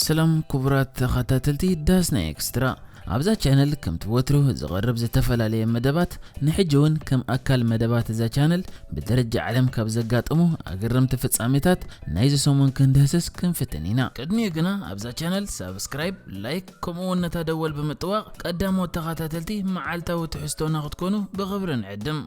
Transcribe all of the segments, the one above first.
ሰላም ክቡራት ተኸታተልቲ ዳስና ኤክስትራ። ኣብዛ ቻነል ከምቲ ወትሩ ዝቐርብ ዝተፈላለየ መደባት፣ ንሕጂ እውን ከም ኣካል መደባት እዛ ቻነል ብደረጃ ዓለም ካብ ዘጋጠሙ ኣገረምቲ ፍጻሜታት ናይዚ ሰሙን ክንድህስስ ክንፍትን ኢና። ቅድሚኡ ግና ኣብዛ ቻነል ሳብስክራይብ፣ ላይክ፣ ከምኡ እውን ነታ ደወል ብምጥዋቕ ቀዳሞት ተኸታተልቲ መዓልታዊ ትሕዝቶና ክትኮኑ ብኽብሪ ንዕድም።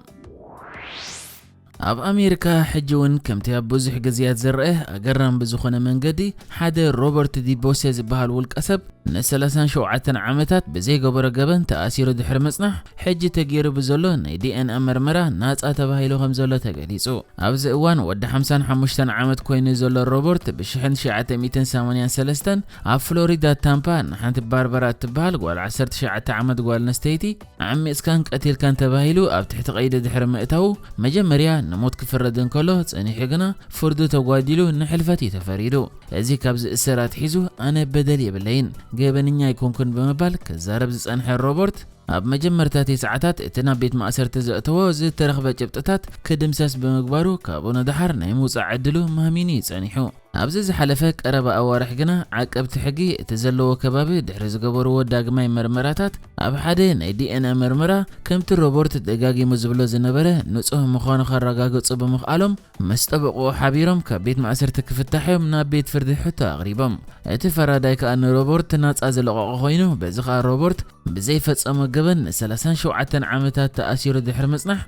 ኣብ ኣሜሪካ ሕጂ እውን ከምቲ ኣብ ብዙሕ ግዜያት ዝረአ ኣገራሚ ብዝኾነ መንገዲ ሓደ ሮበርት ዲቦሴ ዝበሃል ውልቀ ሰብ ን ሰላሳን ሸውዓተን ዓመታት ብዘይገበሮ ገበን ተኣሲሩ ድሕሪ ምጽናሕ፣ ሕጂ ተገይሩ ብዘሎ ናይ ዲ ኤን ኤ መርመራ ናጻ ተባሂሉ ከም ዘሎ ተገሊጹ። ኣብዚ እዋን ወዲ ሓምሳን ሓሙሽተን ዓመት ኮይኑ ዘሎ ሮበርት ብ ሽሕን ትሽዓተ ሚእትን ሰማንያን ሰለስተን ኣብ ፍሎሪዳ ታምፓ ንሓንቲ ባርበራ እትበሃል ጓል ዓሰርተ ትሽዓተ ዓመት ጓል ኣንስተይቲ ዓሚጽካን ቀቲልካን ተባሂሉ ኣብ ትሕቲ ቀይዲ ድሕሪ ምእታዉ፣ መጀመርያ ንሞት ክፍረድ እንከሎ፣ ጸኒሑ ግና ፍርዱ ተጓዲሉ ንሕልፈት እዩ ተፈሪዱ። እዚ ካብ ዝእሰር ኣትሒዙ ኣነ በደል የብለይን፣ ገበነኛ ኣይኮንኩን ብምባል ክዛረብ ዝጸንሐ ሮበርት፣ ኣብ መጀመርታ እቲ ሰዓታት እቲ ናብ ቤት ማእሰርቲ ዘእተዎ ዝተረኽበ ጭብጥታት ክድምሰስ ብምግባሩ ካብኡ ንደሓር ናይ ምውጻእ ዕድሉ ማህሚኑ እዩ ጸኒሑ። ኣብዚ ዝሓለፈ ቀረባ ኣዋርሕ ግና ዓቀብቲ ሕጊ እቲ ዘለዎ ከባቢ ድሕሪ ዝገበርዎ ዳግማይ መርመራታት ኣብ ሓደ ናይ ዲ ኤን ኤ መርመራ ከምቲ ሮበርት ደጋጊሙ ዝብሎ ዝነበረ ንጹህ ምዃኑ ከረጋግጹ ብምኽኣሎም ምስ ጠበቆኡ ሓቢሮም ካብ ቤት ማእሰርቲ ክፍታሕ እዮም ናብ ቤት ፍርዲ ሕቶ ኣቕሪቦም። እቲ ፈራዳይ ከኣ ንሮበርት ናጻ ዝለቐቖ ኮይኑ በዚ ከኣ ሮበርት ብዘይፈጸሞ ገበን ን ሰላሳን ሸውዓተን ዓመታት ተኣሲሩ ድሕሪ ምጽናሕ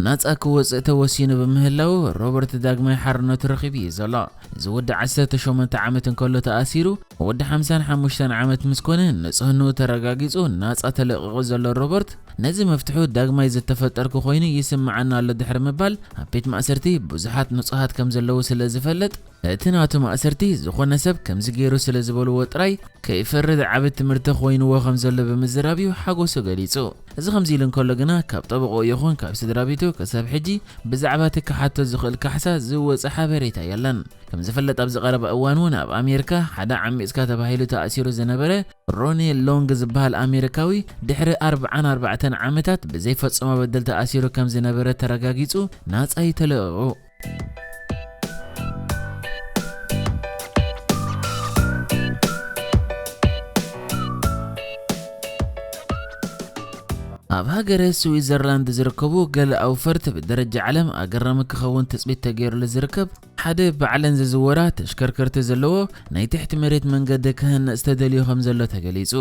ናጻ ክወጽእ ተወሲኑ ብምህላዉ ሮበርት ዳግማይ ሓርነቱ ረኺቡ እዩ ዘሎ። እዚ ወዲ ዓሰርተ ሸሞንተ ዓመት እንከሎ ተኣሲሩ፣ ወዲ ሓምሳን ሓሙሽተን ዓመት ምስ ኮነ ንጽህንኡ ተረጋጊጹ ናጻ ተለቂቑ ዘሎ ሮበርት፣ ነዚ መፍትሑ ዳግማይ ዝተፈጠርኩ ኮይኑ ይስምዓና ኣሎ ድሕሪ ምባል ኣብ ቤት ማእሰርቲ ብዙሓት ንጹሃት ከም ዘለዉ ስለ ዝፈልጥ፣ እቲ ናቱ ማእሰርቲ ዝኾነ ሰብ ከምዚ ገይሩ ስለ ዝበልዎ ጥራይ ከይፈርድ ዓቢ ትምህርቲ ኮይንዎ ከም ዘሎ ብምዝራብ እዩ ሓጎሱ ገሊጹ። እዚ ከምዚ ኢሉ እንከሎ ግና ካብ ጠበቆኡ ይኹን ካብ ስድራ ቤቱ ክሳብ ሕጂ ብዛዕባ እቲ ክሓቶ ዝኽእል ካሕሳ ዝወጸ ሓበሬታ የለን። ከም ዝፍለጥ ኣብዚ ቀረባ እዋን እውን ኣብ ኣሜሪካ ሓደ ዓሚጽካ ተባሂሉ ተኣሲሩ ዝነበረ ሮኔ ሎንግ ዝበሃል ኣሜሪካዊ ድሕሪ ኣርብዓን ኣርባዕተን ዓመታት ብዘይፈጸሞ በደል ተኣሲሩ ከም ዝነበረ ተረጋጊጹ ናጻ እዩ ተለቒቑ። ኣብ ሃገረ ስዊዘርላንድ ዝርከቡ ገለ ኣውፈርት ብደረጃ ዓለም ኣገራሚ ክኸውን ትጽቢት ተገይሩሉ ዝርከብ ሓደ ባዕለን ዝዝወራ ተሽከርከርቲ ዘለዎ ናይ ትሕቲ መሬት መንገዲ ክህነጽ ተደልዩ ከም ዘሎ ተገሊጹ።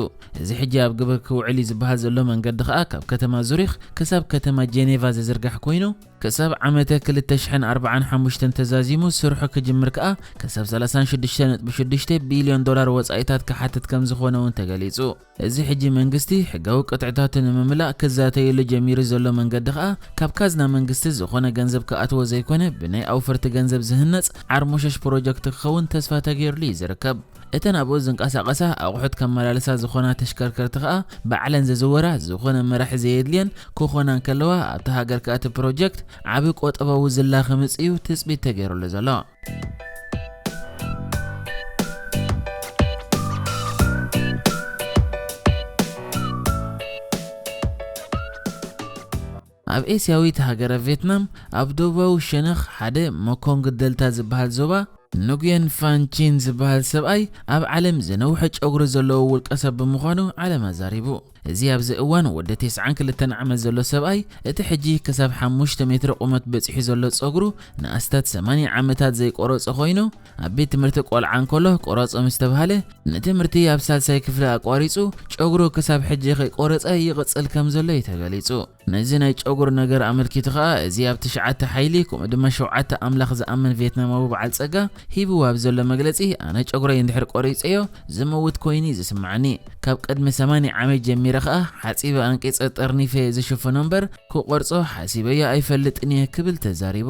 እዚ ሕጂ ኣብ ግብር ክውዕል እዩ ዝበሃል ዘሎ መንገዲ ከኣ ካብ ከተማ ዙሪኽ ክሳብ ከተማ ጄኔቫ ዝዝርጋሕ ኮይኑ፣ ክሳብ ዓመተ ክልተ ሽሕን ኣርባዓን ሓሙሽተን ተዛዚሙ ስርሑ ክጅምር ከኣ ክሳብ ሰላሳን ሽዱሽተ ነጥቢ ሽዱሽተ ቢልዮን ዶላር ወጻኢታት ክሓትት ከም ዝኾነ እውን ተገሊጹ። እዚ ሕጂ መንግስቲ ሕጋዊ ቅጥዕታቱ ንምምላእ ክዛተየሉ ጀሚሩ ዘሎ መንገዲ ከኣ ካብ ካዝና መንግስቲ ዝኾነ ገንዘብ ክኣትዎ ዘይኮነ ብናይ ኣውፈርቲ ገንዘብ ዝህነጽ ዓርሞሸሽ ፕሮጀክት ክኸውን ተስፋ ተገይሩሉ እዩ ዝርከብ። እተን ኣብኡ ዝንቀሳቐሳ ኣቑሑት ከመላልሳ ዝኾና ተሽከርከርቲ ከኣ ባዕለን ዝዝወራ ዝኾነ መራሒ ዘየድልየን ክኾና እንከለዋ ኣብቲ ሃገር ከኣ እቲ ፕሮጀክት ዓቢ ቆጠባዊ ዝላ ክምጽእ እዩ ትጽቢት ተገይሩሉ ዘሎ። ኣብ ኤስያዊት ሃገረ ቬትናም ኣብ ደቡባዊ ሸነኽ ሓደ መኮንግ ደልታ ዝበሃል ዞባ ኑግየን ፋንቺን ዝበሃል ሰብኣይ ኣብ ዓለም ዝነውሐ ጨጉሪ ዘለዎ ውልቀ ሰብ ብምዃኑ ዓለም ኣዛሪቡ። እዚ ኣብዚ እዋን ወዲ ተስዓን ክልተን ዓመት ዘሎ ሰብኣይ እቲ ሕጂ ክሳብ ሓሙሽተ ሜትሪ ቁመት በጺሑ ዘሎ ጸጉሩ ንኣስታት ሰማንያ ዓመታት ዘይቆረጾ ኮይኑ ኣብ ቤት ትምህርቲ ቆልዓ እንከሎ ቆረጾ ምስ ተባህለ ንትምህርቲ ኣብ ሳልሳይ ክፍሊ ኣቋሪጹ ጨጉሩ ክሳብ ሕጂ ከይቆረጸ ይቕጽል ከም ዘሎ እዩ ተገሊጹ። ነዚ ናይ ጨጉሪ ነገር ኣመልኪቱ ኸኣ እዚ ኣብ ትሽዓተ ሓይሊ ከምኡ ድማ ሸውዓተ ኣምላኽ ዝኣምን ቬትናማዊ በዓል ጸጋ ሂብዎ ኣብ ዘሎ መግለጺ ኣነ ጨጉረይ እንድሕር ቆሪጸዮ ዝመውት ኮይኑ እዩ ዝስምዓኒ። ካብ ቅድሚ ሰማንያ ዓመት ጀሚረ ኸኣ ሓጺበ ኣንቂጸ ጠርኒፈ ዝሽፍኖ እምበር ክቆርጾ ሓሲበዮ ኣይፈልጥን እየ ክብል ተዛሪቡ።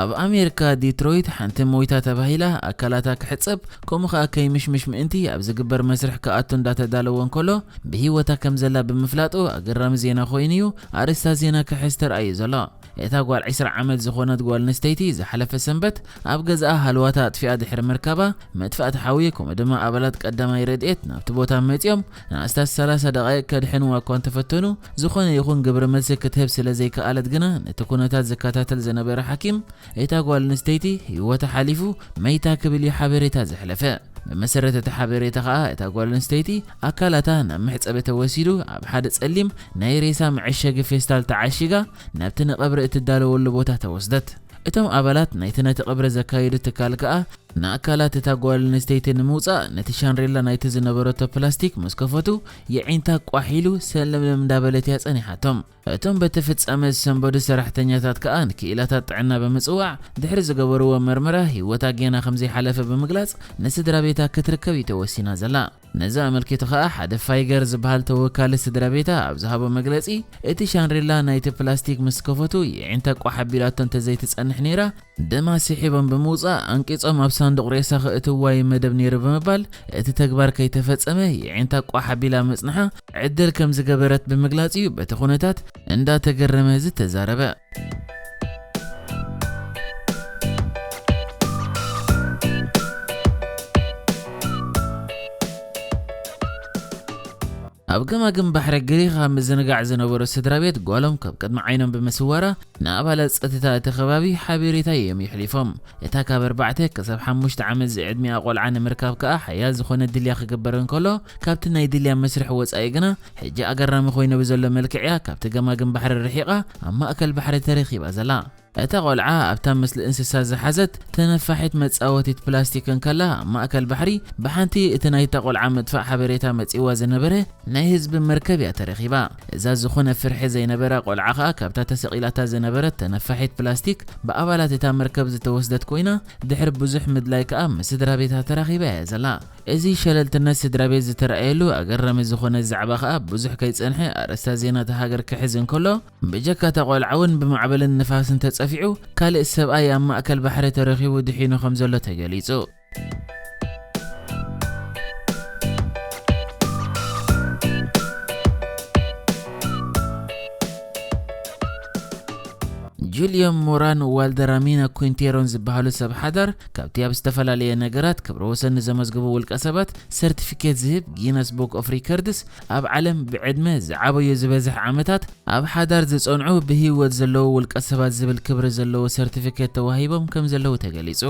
ኣብ ኣሜሪካ ዲትሮይት ሓንቲ ሞይታ ተባሂላ ኣካላታ ክሕጸብ፣ ከምኡ ኸኣ ከይምሽምሽ ምእንቲ ኣብ ዝግበር መስርሕ ክኣቱ እንዳተዳለወ እንከሎ ብህይወታ ከም ዘላ ብምፍላጡ ኣገራሚ ዜና ኮይኑ እዩ ኣርእስታ ዜና ክሕዝ ተራእዩ ዘሎ። እታ ጓል ዕስራ ዓመት ዝኾነት ጓል ኣንስተይቲ ዝሓለፈ ሰንበት ኣብ ገዛኣ ሃልዋታ ኣጥፊኣ ድሕሪ ምርካባ፣ መጥፋእቲ ሓዊ ከምኡ ድማ ኣባላት ቀዳማይ ረድኤት ናብቲ ቦታ መጺኦም ንኣስታት ሰላሳ ደቓይቕ ከድሕንዋ እኳ እንተፈተኑ፣ ዝኾነ ይኹን ግብረ መልሲ ክትህብ ስለ ዘይከኣለት ግና ነቲ ኩነታት ዝከታተል ዝነበረ ሓኪም እታ ጓል ኣንስተይቲ ህይወታ ሓሊፉ መይታ ክብል እዩ ሓበሬታ ዘሕለፈ። ብመሰረት እቲ ሓበሬታ ኸኣ እታ ጓል ኣንስተይቲ ኣካላታ ናብ መሕጸቢ ተወሲዱ ኣብ ሓደ ጸሊም ናይ ሬሳ መዐሸጊ ፌስታል ተዓሺጋ ናብቲ ንቐብሪ እትዳለወሉ ቦታ ተወስደት። እቶም ኣባላት ናይቲ ነቲ ቀብሪ ዘካየዱ ትካል ከኣ ንኣካላት እታ ጓል ኣንስተይቲ ንምውጻእ ነቲ ሻንሬላ ናይቲ ዝነበረቶ ፕላስቲክ ምስ ከፈቱ የዒንታ ቋሕ ኢሉ ሰለምለም እንዳበለት እያ ጸኒሓቶም። እቶም በቲ ፍጻመ ዝሰንበዱ ሰራሕተኛታት ከኣ ንክኢላታት ጥዕና ብምጽዋዕ ድሕሪ ዝገበርዎ መርመራ ህይወታ ጌና ከም ዘይሓለፈ ብምግላጽ ንስድራ ቤታ ክትርከብ እዩ ተወሲና ዘላ። ነዚ ኣመልኪቱ ከኣ ሓደ ፋይገር ዝበሃል ተወካሊ ስድራ ቤታ ኣብ ዝሃቦ መግለጺ፣ እቲ ሻንሬላ ናይቲ ፕላስቲክ ምስ ከፈቱ የዒንታ ቋሕ ኣቢላቶ እንተዘይትጸንሕ ነይራ፣ ደማ ስሒቦም ብምውጻእ ኣንቂጾም ኣብ ሳንዱቕ ሬሳ ከእትውዋ እዩ መደብ ነይሩ ብምባል፣ እቲ ተግባር ከይተፈጸመ የዒንታ ቋሕ ኣቢላ ምጽንሓ ዕድል ከም ዝገበረት ብምግላጽ እዩ በቲ ኩነታት እንዳተገረመ ዝተዛረበ። ኣብ ገማግም ባሕሪ ግሪኽ ኣብ ምዝንጋዕ ዝነበሩ ስድራ ቤት ጓሎም ካብ ቅድሚ ዓይኖም ብምስዋራ ንኣባላት ጸጥታ እቲ ከባቢ ሓበሬታ እዮም የሕሊፎም። እታ ካብ ኣርባዕተ ክሳብ ሓሙሽተ ዓመት ዝዕድሚኣ ቆልዓ ንምርካብ ከኣ ሓያል ዝኾነ ድልያ ክግበር እንከሎ፣ ካብቲ ናይ ድልያ መስርሕ ወጻኢ ግና ሕጂ ኣገራሚ ኮይኑ ብዘሎ መልክዕ እያ ካብቲ ገማግም ባሕሪ ርሒቓ ኣብ ማእከል ባሕሪ ተረኺባ ዘላ። እታ ቆልዓ ኣብታ ምስሊ እንስሳ ዝሓዘት ተነፋሒት መጻወቲት ፕላስቲክ እንከላ ኣብ ማእከል ባሕሪ ብሓንቲ እቲ ናይታ ቆልዓ ምጥፋእ ሓበሬታ መጺዋ ዝነበረ ናይ ህዝቢ መርከብ እያ ተረኺባ። እዛ ዝኾነ ፍርሒ ዘይነበራ ቆልዓ ከኣ ካብታ ተሰቒላታ ዝነበረት ተነፋሒት ፕላስቲክ ብኣባላት እታ መርከብ ዝተወስደት ኮይና ድሕሪ ብዙሕ ምድላይ ከኣ ምስ ስድራ ቤታ ተራኺባ እያ ዘላ። እዚ ሸለልትነት ስድራ ቤት ዝተራእየሉ ኣገራሚ ዝኾነ ዛዕባ ከኣ ብዙሕ ከይጸንሐ ኣርእስታ ዜና እታ ሃገር ክሕዝ እንከሎ፣ ብጀካ እታ ቆልዓ እውን ብማዕበልን ንፋስን ተጸፊዑ ካልእ ሰብኣይ ኣብ ማእከል ባሕሪ ተረኺቡ ድሒኑ ከም ዘሎ ተገሊጹ። ጁልዮ ሞራን ዋልደራሚና ኩንቴሮን ዝበሃሉ ሰብ ሓዳር ካብቲ ኣብ ዝተፈላለየ ነገራት ክብረ ወሰን ንዘመዝግቡ ውልቀ ሰባት ሰርቲፊኬት ዝህብ ጊነስ ቡክ ኦፍ ሪከርድስ ኣብ ዓለም ብዕድመ ዝዓበዩ ዝበዝሕ ዓመታት ኣብ ሓዳር ዝጸንዑ ብህይወት ዘለዉ ውልቀ ሰባት ዝብል ክብሪ ዘለዎ ሰርቲፊኬት ተዋሂቦም ከም ዘለዉ ተገሊጹ።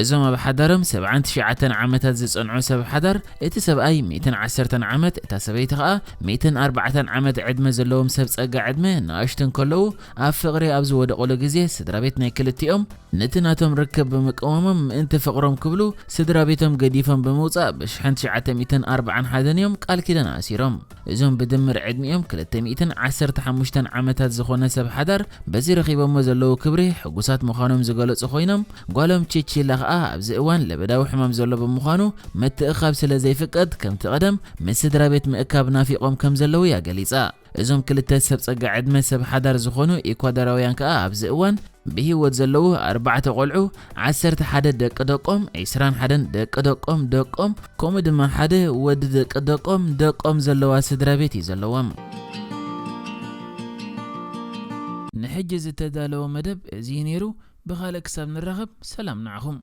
እዞም ኣብ ሓዳሮም ሰብዓን ትሽዓተን ዓመታት ዝጸንዑ ሰብ ሓዳር፣ እቲ ሰብኣይ ሚእትን ዓሰርተን ዓመት፣ እታ ሰበይቲ ኸኣ ሚእትን ኣርባዕተን ዓመት ዕድመ ዘለዎም ሰብ ጸጋ ዕድመ ንኣሽቱ እንከለዉ ኣብ ፍቕሪ ኣብ ዝወደቑሉ ግዜ ስድራ ቤት ናይ ክልቲኦም ነቲ ናቶም ርክብ ብምቅዋሞም ምእንቲ ፍቕሮም ክብሉ ስድራ ቤቶም ገዲፎም ብምውጻእ ብሽሕን ትሽዓተ ሚእትን ኣርባዓን ሓደን እዮም ቃል ኪዳን ኣሲሮም። እዞም ብድምር ዕድሚኦም ክልተ ሚእትን ዓሰርተ ሓሙሽተን ዓመታት ዝኾነ ሰብ ሓዳር በዚ ረኺቦሞ ዘለዉ ክብሪ ሕጉሳት ምዃኖም ዝገለጹ ኮይኖም፣ ጓሎም ቺቺላ ኸኣ ኣብዚ እዋን ለበዳዊ ሕማም ዘሎ ብምዃኑ ምትእኻብ ስለ ዘይፍቀድ ከምቲ ቀደም ምስ ስድራ ቤት ምእካብ ናፊቖም ከም ዘለዉ እያ ገሊጻ። እዞም ክልተ ሰብ ጸጋ ዕድመ ሰብ ሓዳር ዝኾኑ ኢኳዶራውያን ከኣ ኣብዚ እዋን ብህይወት ዘለዉ ኣርባዕተ ቆልዑ፣ ዓሰርተ ሓደ ደቂ ደቆም፣ ዕስራን ሓደን ደቂ ደቆም ደቆም፣ ከምኡ ድማ ሓደ ወዲ ደቂ ደቆም ደቆም ዘለዋ ስድራ ቤት እዩ ዘለዎም። ንሕጂ ዝተዳለወ መደብ እዚ እዩ ነይሩ። ብኻልእ ክሳብ ንራኸብ ሰላም ንዓኹም።